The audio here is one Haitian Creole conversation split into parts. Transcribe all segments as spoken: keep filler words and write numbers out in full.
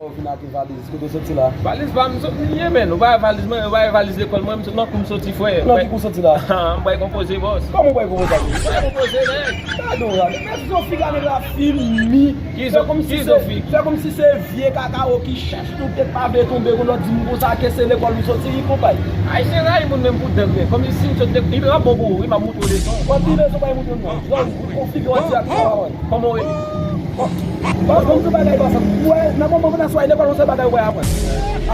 Ou vin ak valiz, kote w soti la? Valiz pa m sot li ye, menn. Ou pa wè valiz mwen, ou pa wè valiz lekòl mwen, m sot nan kou m soti, frè. Nan ki kou w soti la? M bay konpoze, bòs. Kòman w bay konpoze? M bay konpoze, nèg. Gade w la, men si w fi gade la fini. Ki zo, ki zo fi? Fè kòmsi se vye kakawo ki chèch tout tèt pa vle tonbe, kounye a w di m konsa ke se lekòl ou soti, konpay. Ayisyen rayi moun menm pou dèk, men. Kòmsi si m sot lekòl, li pa bon pou ou, wi, m ap moutre w leson. Bon, ki leson bay moutre m nan? Yon figi w an dirèk, sa w a wè. Kòman w rele? Bon, bon, bon, tout bagay pa sa. Ou wè, nan moman w nan swa lekòl, yon sèl bagay ou wè aprann.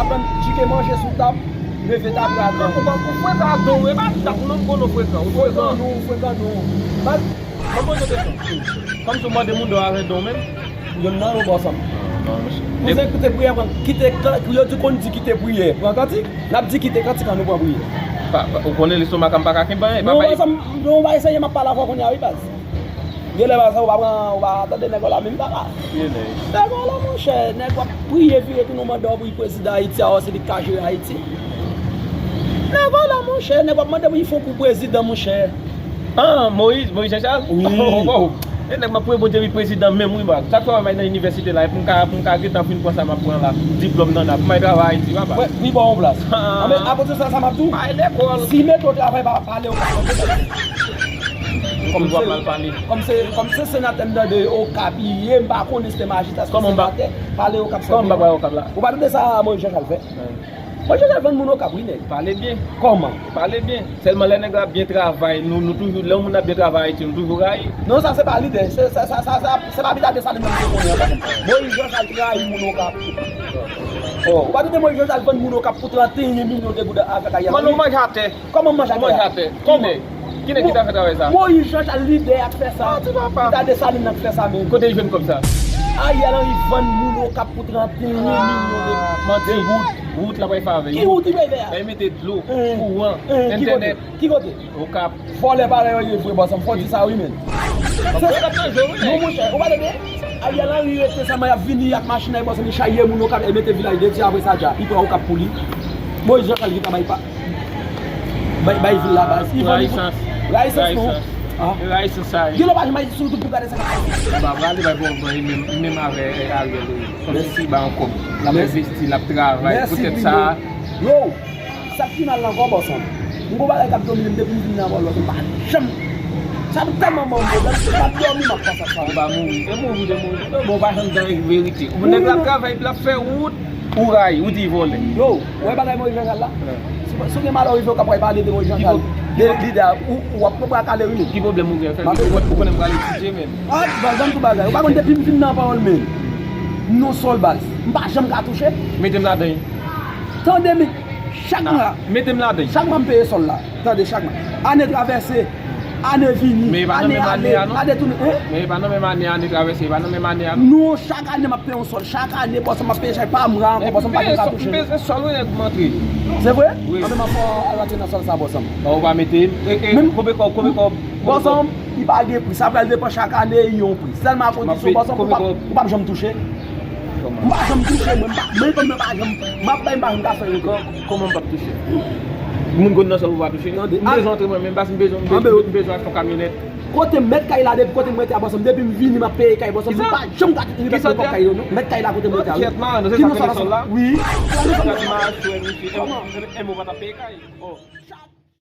Aprann chike manje sou tab, leve tab, gade. Ou pa, ou frekan ak don, e pa tab non, m konnen w frekan, ou frekan. Frekan non, frekan non. Baz, mwen poze w kesyon. Kòmsi w mande moun dò avè don menm? Yon nan yo bò sa m. Non, non, mesye. Kouzen, kite priyè, pran, kite kan, yo di konn di kite priyè. Pran kantik, n ap di kite kantik an nou pran priyè. Pa, pa, ou konnen lestomak an m pa ka kenbe anyen, pa bay. Non, baz, m, non, baz, se m ap pale avè w kounye a, wi, baz. Genlè baz, ou pa pran, ou pa tande nèg la menm papa. Nèg la, monchè, nèg w ap priye vire tounen w mande w pou prezidan Ayiti a, wè se li k ka jere Ayiti. Nèg la, monchè, nèg w ap mande pou fè yon kou prezidan, monchè. Ah, Moyiz, Moyiz Jan Chal? Wi. Oh, oh. E nèg m ap priye Bondye li prezidan menm wi, baz. Chak fwa m al nan inivèsite la, e pou m ka, pou m ka gentan fin pran sa m ap pran la. Diplòm nan la, pou m al travay Ayiti, papa. Wi, wi, ba w yon plas. Ah. Anben, apati sa, sa m ap di w. Bay lekòl. Si mete w travay, pa pale w. Kòm se, kòm se, kòm se senatè m tande Okap ye, m pa konnen si se majistra, si se senatè, pale Okap. Kòman m pa pale Okap la? Ou pa tande sa Moyiz Jan Chal fè? Moyiz Jan Chal vann moun Okap, wi, nèg. Pale byen. Kòman? Pale byen. Sèlman lè nèg la ap byen travay, nou, nou toujou, lè yon moun ap byen travay Ayiti, nou toujou rayi. Non, sa se pa lidè. Se, sa, sa, sa, sa, se pa pita Desalin nan m te konnen an. Moyiz Jan Chal rayi moun Okap. Oh, ou pa tande Moyiz Jan Chal vann moun Okap pou trannteyen milyon de goud avèk Ariel Henry? Mano manje atè. Kòman manje atè? Manje atè. Kòman? Kine ki ta fè travay sa? Moyiz Jan Chal lidè a k fè sa. Pita Desalin nan k fè sa menm. Kote li jwenn kòb sa? Ariel Henry vann moun Okap pou trannteyen milyon de goud. Manti. Wout la pa fè avè. Ki wout li peye a? Bay mete dlo, kouran, entènèt. Ki kote? Okap. Vòlè parèy yo ye vre, bòs, m fò di sa wi, menn. Non, monchè, ou pa tande? Ariel Henry rete sèlman, y ap vini ak machin nan, bòs, li chaye moun Okap, e mete vilaj de Dye apre sa dja. Li pran Okap pou li. Moyiz Jan Chal ki ta bay pa. Bay, bay vil la, baz. Rayisans. Rayisans, non. Rayisans sa. Gen lè w pa janm al sou YouTube pou gade sa k ap pase. M pa prale bay bon, bon, menm, menm avè, eh, Ariel, wi. Kòmsi ba yon kòb. L ap envesti, l ap travay. Poutèt sa. Yo, sa k pi mal la ankò, bòs, m gon bagay k ap domine m depi m vin nan Pòlòs, m pa janm. Sa tèlman ban m pwoblèm, se pa dòmi m ap panse ak sa. Ou pa mouri. E mouri, ou te mouri. Bon, ou pa janm di anyen ki verite. Nèg la ap travay, epi l ap fè wout. Ou rayi, ou di vòlè. Yo, ou wè bagay Moyiz Jan Chal la? Si, si w gen malè rive w k ap pale de Moyiz Jan Chal, de lidè a, ou, ou ap pran bra kale wi menn. Ki pwoblèm ou gen? Ou konnen m pral etidye menn. Ah, baz, ban m tou bagay. Ou pa konn depi m vin nan pawòl menn. M nan sòl baz. M pa janm ka touche. Mete m ladan. Tande men, chak mwa. Mete m ladan. Chak mwa m peye sòl la. Tande chak mwa. Ane travèse, ane vini, ane ale, ane tounen. Men e pa nan menm ane, ane travèse, e pa nan menm ane a non. Non, chak ane m ap peye yon sòl. Chak ane, bòs, m ap peye chak pa mwa ankò, bòs, m pa janm ka touche. M bezwen sòl wi, nèg, m antre. Se vre? Wi. Anben, m ap fè w al rantre nan sòl sa, bòs. Ou pa mete m. E, e, konbyen kòb, konbyen kòb? Bòs, li pa gen pri. Sa pral depann chak ane, yon pri. Sèlman a kondisyon, bòs, ou p ap, ou p ap janm touche. M pa janm touche, mwen, m pa, mwen, mwen pa janm, m ap bay, m pa janm ka fè yon kòb. Kòman m p ap touche? Moun konn nan sòl ou pa touche? M bezwen antre mwen menm, paske m bezwen, m bezwen, m bezwen achte yon kamyonèt. Kote mèt kay la, depi kote mwen te a bòs, depi m vini, m ap peye kay bòs, m pa janm ka rive peye kòb kay yo, non. Mèt kay la kote mwen te a, wi. Ki non sa la? Wi. Kòman? M ou pa t ap peye kay. Oh.